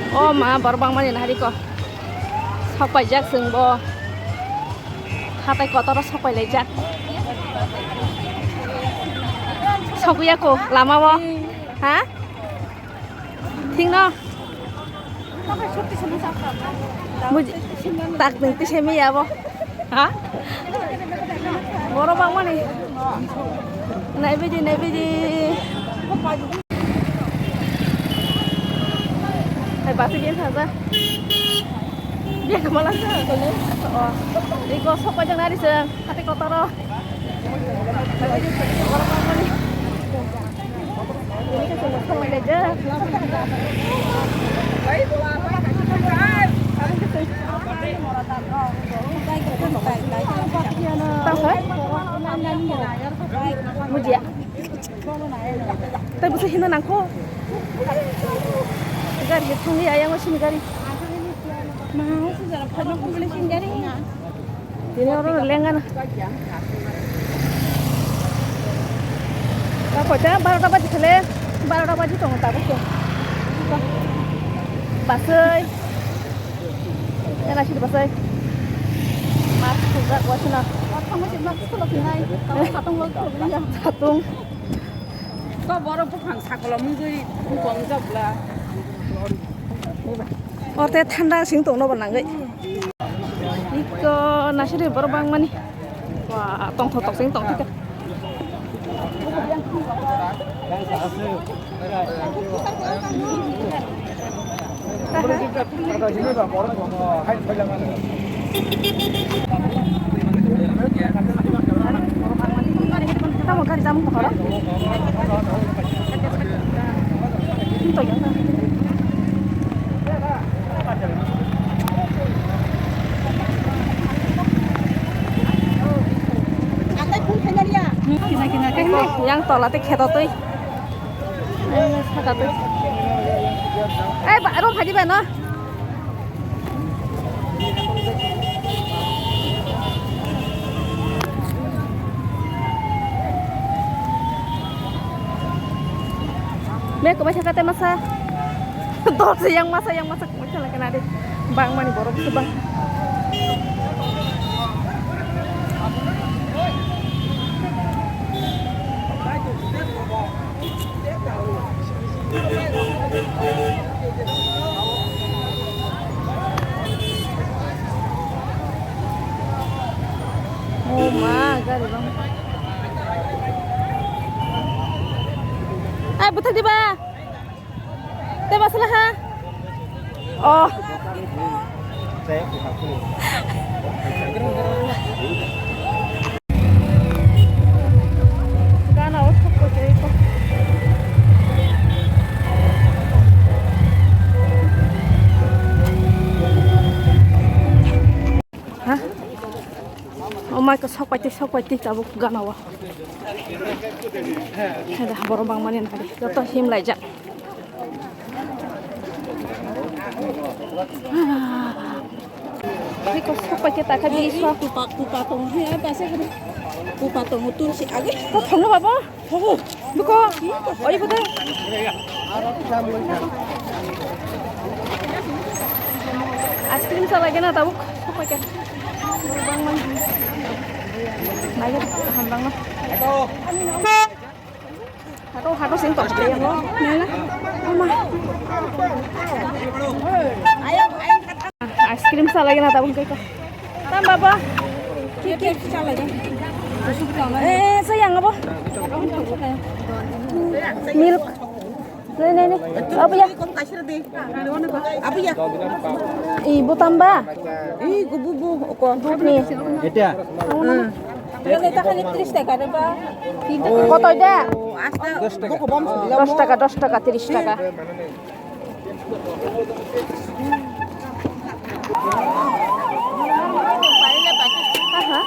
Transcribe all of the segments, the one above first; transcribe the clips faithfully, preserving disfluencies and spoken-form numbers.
O ma, borok bangmani nahari ko. Sok paijak chwng bo. Hatai kotor o sok pailaijak. Sogwi ya ko lama o. Ha? Thik no. Buji-, tak nung tisai maya bo. Ha? Borok bangmani. Naibaidi, naibaidi. Hai, basi biya saja. Biya kamala sa, kole. Oh. Iko sok pajang nari se. Hati kotoro. Naibaidi, borok bangmani. Bujiya. Tei bwsai hino nangkho. Gari thangwi ayang o sini gari. Ma, sini gari. Tini oro lengana. Ta koita barota baji khale, barota baji tongo tabuk to. Basai. Ena sini basai. Mas khujak wasina. Satung. Ko borok buphang sakolo mungwi bukong jabla. Orte thanda sing tongno bo nangwi. Iko nasiri borok bangmani. Wa, tongthok tong sing tongthok. Tamo gari jamung ko horo. Hinto ya. Yang tola te kheto twi. Saka twi. Eh, ba, rom phaidi ba no. Me ko masa kate masa. Dol se yang masa, yang masa ko masa lagi nade. Bang mani borok se bang. Oh ma, gari bang. Ai, buthak diba? Te masala ha? Oh. Gana o thok ko tei ko. Ha? O mai ko sok paiti, sok paiti tabuk gana o. Heda borok bangmani nari. Joto him laijak. Tei kok sok pai khe takha di so. Kupa, kupa tongo, he, bai se, kupa tongo, tulsi age. Ko thongno babo? Thongo. Buko. Oi, buda. Ice cream sa lagi na tabuk. Sok pai khe. Bang man. Lagi, ham bang no. Hato, hato sing tong kaya mo. Nana. Ama. Ice cream sa lagi na tabung kaya. Tam baba. Kiki sa lagi. Eh, sayang apa? Milk. Nai, nai, nai. Apa ya? Apa ya? Ih, bu tambah. Ih, bu, bu, bu. Ni. Eta. Ini tak hanya tris taka ada, Pak. Koto da? Dos taka, dos taka, tris taka. Aha.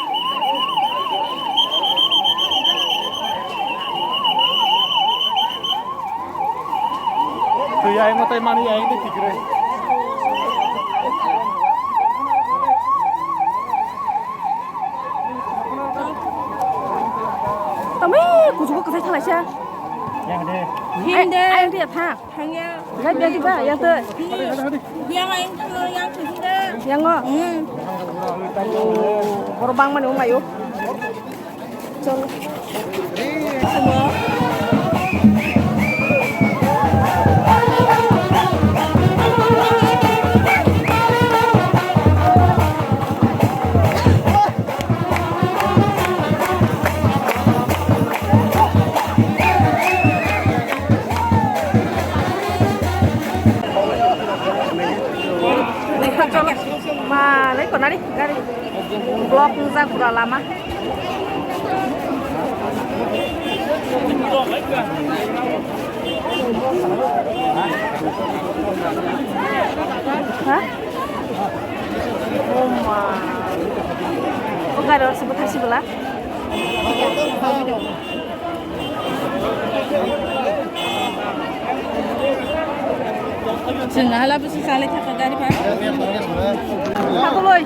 Twi ayang tai mani ayang de tikre. Tamo kuchugo kwthai thalaisa. Hindi. Ay, ay, hindi, ha. Hanya. Gak jadi, Pak, ya, tuh. Yang lain kan lo yang hindi. Yang, oh. Hmm. Oh, borok bangmani wng laio. Cholo. Ma, lai konari gari. Block wngjak pura lama. Ha? Oh ma. O gari oro se bwthar se bwla. Chwng hala bwswk salai thaka gari pha. Khakuloi.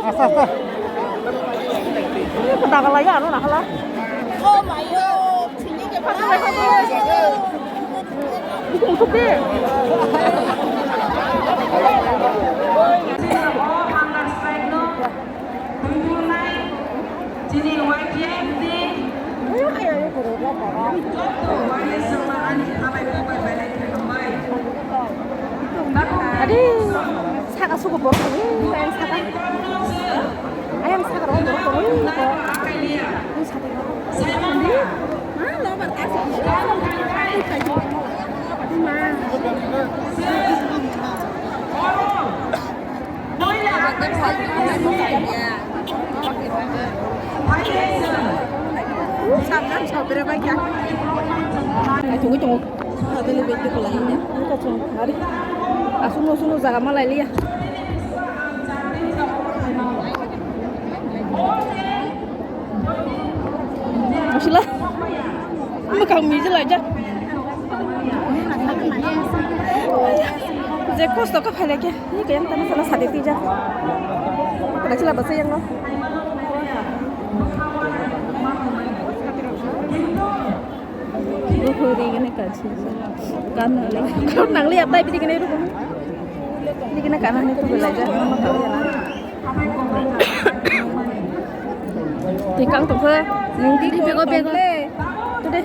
Asta, asta. Chini Y T F ni joto wireless rok ani hambai kokbai belai khe hambai. Adi, saka suku borok ni, ayang saka. Ayang saka rok borok ni ko. Ni saka rok. Aswkno, aswkno jaga ma lailiya. Asla. Mwkhang miji laijak. Je kosto khe phailai khe. Ni khe yang tana sana sadi tijak. Kana chila basa yang no. Ruhu ri gini kachi. Kana le. Nang le atai bidi gini ruhu. Bidi gini kana ni tu belajar. Tikang tongkhe. Nung tini bego bego. Tude.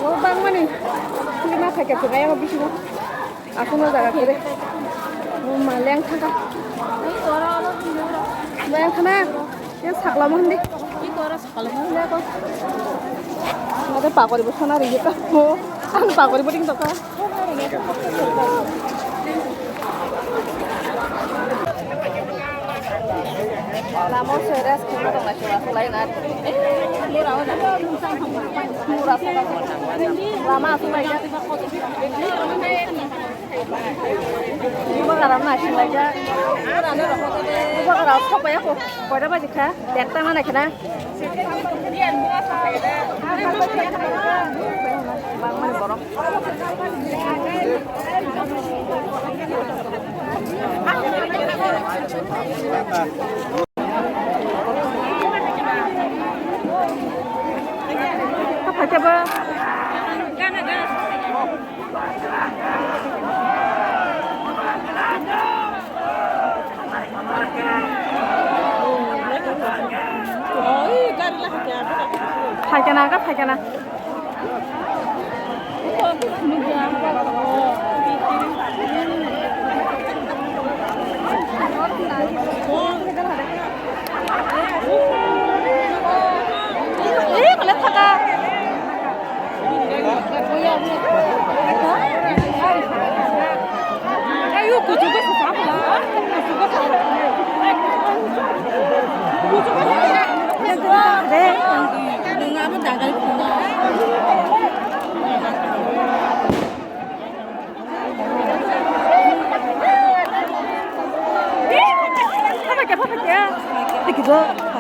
Bo bangmani. Lima packet ko gaya bisingo. Aswkno jaga kere. Bo ma leng thangkha. Leng thana. Yang sakla mo hindi. Mate pakori bo sona ringi ta mo. Ang pakori bo ring toka. Lama o se rest khema tong lai se wasu lai na. Mura o na. Mura se lama asu lai ya. Bubagra naising laijak. Bubagra sopaiya ko. Koita baji kha? Dekta ma naikha na? Bangmani borok. Phaikhe bo. Phaikhe na, phaikhe na. Ih, kalian kata. Tiki do.